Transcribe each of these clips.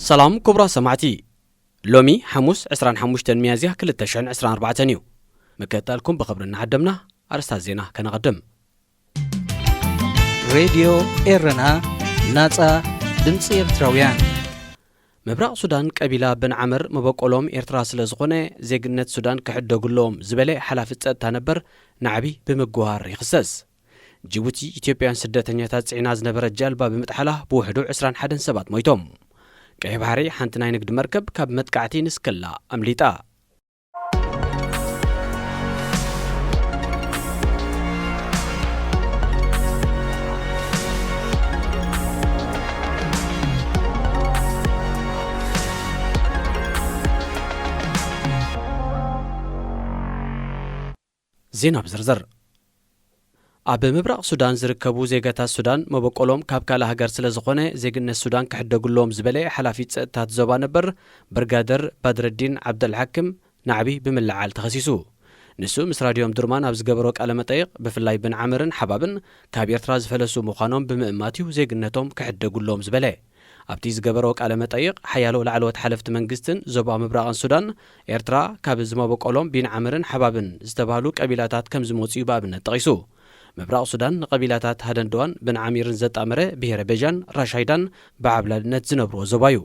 ሰላም ክቡራት ሰማዕቲ፣ ሎሚ ሓሙስ ዕስራን ሓሙሽተን ሚያዝያ ክልተ ሽሕን ዕስራን ኣርባዕተን እዩ። ምክትታልኩም ብኽብሪ እናዓደምና ኣርእስታት ዜና ከነቐድም። ሬድዮ ኤረና፣ ናጻ ድምጺ ኤርትራውያን። ምብራቕ ሱዳን ቀቢላ ብን ዓምር መበቆሎም ኤርትራ ስለ ዝኾነ፣ ዜግነት ሱዳን ክሕደጉሎም ዝበለ ሓላፊ ጸጥታ ነበር ናዕቢ ብምግዋር ይኽሰስ። ጅቡቲ ኢትዮጵያውያን ስደተኛታት ጽዒና ዝነበረት ጃልባ ብምጥሓላ ብውሕዱ ዕስራን ሓደን ሰባት ሞይቶም። ቀይሕ ባሕሪ ሓንቲ ናይ ንግዲ መርከብ ካብ መጥቃዕቲ ንስክላ ኣምሊጣ። ዜና ብዝርዝር። ኣብ ምብራቕ ሱዳን ዝርከቡ ዜጋታት ሱዳን መበቆሎም ካብ ካልእ ሃገር ስለ ዝኾነ፣ ዜግነት ሱዳን ክሕደጉሎም ዝበለ ሓላፊ ጸጥታት ዞባ ነበር ብርጋደር ባድረዲን ዓብደልሓክም ናዕቢ ብምልዓል ተኸሲሱ። ንሱ ምስ ራድዮ እምድርማን ኣብ ዝገበሮ ቃለ መጠይቕ፣ ብፍላይ ብን ዓምርን ሓባብን ካብ ኤርትራ ዝፈለሱ ምዃኖም ብምእማት እዩ ዜግነቶም ክሕደጉሎም ዝበለ። ኣብቲ ዝገበሮ ቃለ መጠይቕ፣ ሓያሎ ላዕለዎት ሓለፍቲ መንግስትን ዞባ ምብራቕን ሱዳን፣ ኤርትራ ካብ ዝመበቆሎም ቢን ዓምርን ሓባብን ዝተባህሉ ቀቢላታት ከም ዝመጹ እዩ ብኣብነት ጠቒሱ። ምብራቕ ሱዳን ንቀቢላታት ሃደንደዋን ብን ዓሚርን ዘጣመረ ብሄረ ቤጃን ራሻይዳን ብዓብላልነት ዝነብርዎ ዞባ እዩ።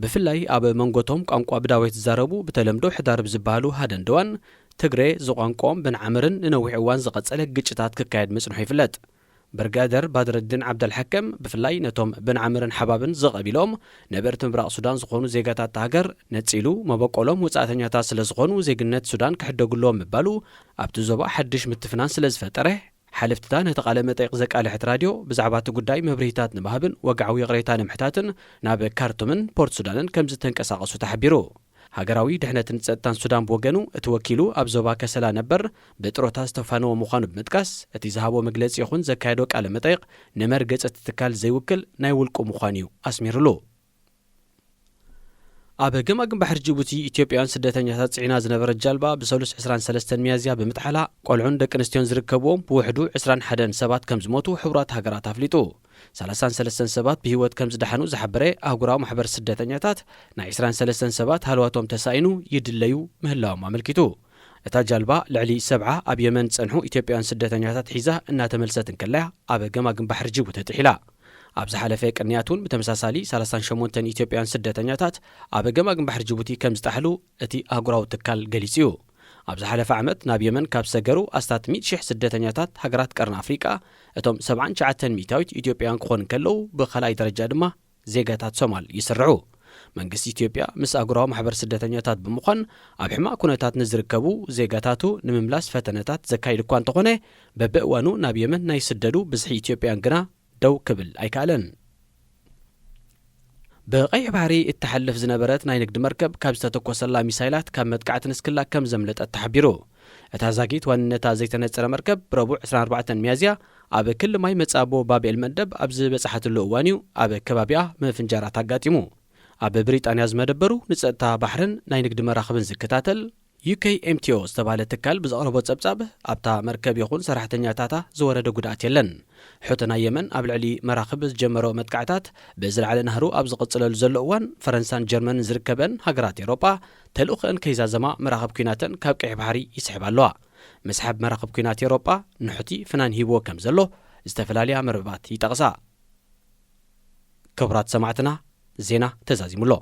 ብፍላይ ኣብ መንጎቶም ቋንቋ ብዳዌት ዝዛረቡ፣ ብተለምዶ ሕዳርብ ዝበሃሉ ሃደንደዋን ትግሬ ዝቋንቋኦም ብን ዓምርን ንነዊሕ እዋን ዝቐጸለ ግጭታት ክካየድ ምጽንሑ ይፍለጥ። ብርጋደር ባድረዲን ዓብደልሓከም ብፍላይ ነቶም ብን ዓምርን ሓባብን ዝቐቢሎም ነበርቲ ምብራቕ ሱዳን ዝኾኑ ዜጋታት እታ ሃገር ነጺሉ፣ መበቆሎም ውጻእተኛታት ስለ ዝኾኑ ዜግነት ሱዳን ክሕደጉሎም ምባሉ ኣብቲ ዞባ ሓድሽ ምትፍናን ስለ ዝፈጠረ፣ ሓለፍትታ ነቲ ቃለ መጠይቕ ዘቃልሐት ራድዮ ብዛዕባ እቲ ጉዳይ መብርሂታት ንምሃብን ወግዓዊ ይቕሬታ ንምሕታትን ናብ ካርቱምን ፖርት ሱዳንን ከም ዝተንቀሳቐሱ ተሓቢሩ። ሃገራዊ ድሕነትን ጸጥታን ሱዳን ብወገኑ፣ እቲ ወኪሉ ኣብ ዞባ ከሰላ ነበር ብጥሮታ ዝተፋነወ ምዃኑ ብምጥቃስ፣ እቲ ዝሃቦ መግለጺ ይኹን ዘካየዶ ቃለ መጠይቕ ንመርገጺ እቲ ትካል ዘይውክል ናይ ውልቁ ምዃኑ እዩ ኣስሚርሉ። ኣብ ገማግም ባሕሪ ጅቡቲ ኢትዮጵያውያን ስደተኛታት ጽዒና ዝነበረት ጃልባ ብሰሉስ ዕስራን ሰለስተን ሚያዝያ ብምጥሓላ፣ ቆልዑን ደቂ ኣንስትዮን ዝርከብዎም ብውሕዱ ዕስራን ሓደን ሰባት ከም ዝሞቱ ሕቡራት ሃገራት ኣፍሊጡ። ሰላሳን ሰለስተን ሰባት ብህይወት ከም ዝደሓኑ ዝሓበረ ኣህጉራዊ ማሕበር ስደተኛታት፣ ናይ ዕስራን ሰለስተን ሰባት ሃለዋቶም ተሳኢኑ ይድለዩ ምህላዎም ኣመልኪቱ። እታ ጃልባ ልዕሊ ሰብዓ ኣብ የመን ዝጸንሑ ኢትዮጵያውያን ስደተኛታት ሒዛ እናተመልሰት እንከላያ፣ ኣብ ገማግም ባሕሪ ጅቡቲ ጥሒላ። ኣብ ዝሓለፈ ቅንያት እውን ብተመሳሳሊ ሰላሳን ሸሞንተን ኢትዮጵያውያን ስደተኛታት ኣብ ገማግም ባሕሪ ጅቡቲ ከም ዝጠሓሉ እቲ ኣህጉራዊ ትካል ገሊጹ እዩ። ኣብ ዝሓለፈ ዓመት ናብ የመን ካብ ሰገሩ ኣስታት ሚእቲ ሽሕ ስደተኛታት ሃገራት ቀርኒ ኣፍሪቃ፣ እቶም ሰብዓን ትሽዓተን ሚእታዊት ኢትዮጵያውያን ክኾኑ እንከለዉ፣ ብኻልኣይ ደረጃ ድማ ዜጋታት ሶማል ይስርዑ። መንግስቲ ኢትዮጵያ ምስ ኣህጉራዊ ማሕበር ስደተኛታት ብምዃን ኣብ ሕማቕ ኩነታት ንዝርከቡ ዜጋታቱ ንምምላስ ፈተነታት ዘካይድ እኳ እንተኾነ፣ በብእዋኑ ናብ የመን ናይ ስደዱ ብዝሒ ኢትዮጵያን ግና ደው ክብል ኣይከኣለን። ብቐይሕ ባሕሪ እትሓልፍ ዝነበረት ናይ ንግዲ መርከብ ካብ ዝተተኮሰላ ሚሳይላት ካብ መጥቃዕቲ ንስክላ ከም ዘምለጠት ተሓቢሩ። እታ ዛጊት ዋንነታ ዘይተነጸረ መርከብ ብረቡዕ ዕስራን ኣርባዕተን ሚያዝያ ኣብ ክሊ ማይ መጻቦ ባብኤል መንደብ ኣብ ዝበጻሓትሉ እዋን እዩ ኣብ ከባቢኣ ምፍንጃራት ኣጋጢሙ። ኣብ ብሪጣንያ ዝመደበሩ ንጸጥታ ባሕርን ናይ ንግዲ መራኽብን ዝከታተል ዩ ኬ ኤም ቲ ኦ ዝተባህለ ትካል ብዘቕረቦ ጸብጻብ፣ ኣብታ መርከብ ይኹን ሰራሕተኛታታ ዝወረደ ጉድኣት የለን። ሑቲ ናይ የመን ኣብ ልዕሊ መራኽብ ዝጀመሮ መጥቃዕታት ብዝለዓለ ናህሩ ኣብ ዝቕጽለሉ ዘሎ እዋን፣ ፈረንሳን ጀርመንን ዝርከበን ሃገራት ኤውሮጳ ተልእኾአን ከይዛዘማ መራኽብ ኲናተን ካብ ቀይሕ ባሕሪ ይስሕባ ኣለዋ። ምስሓብ መራኽብ ኲናት ኤውሮጳ ንሑቲ ፍናን ሂብዎ ከም ዘሎ ዝተፈላለያ መርበባት ይጠቕሳ። ክቡራት ሰማዕትና፣ ዜና ተዛዚሙ ኣሎ።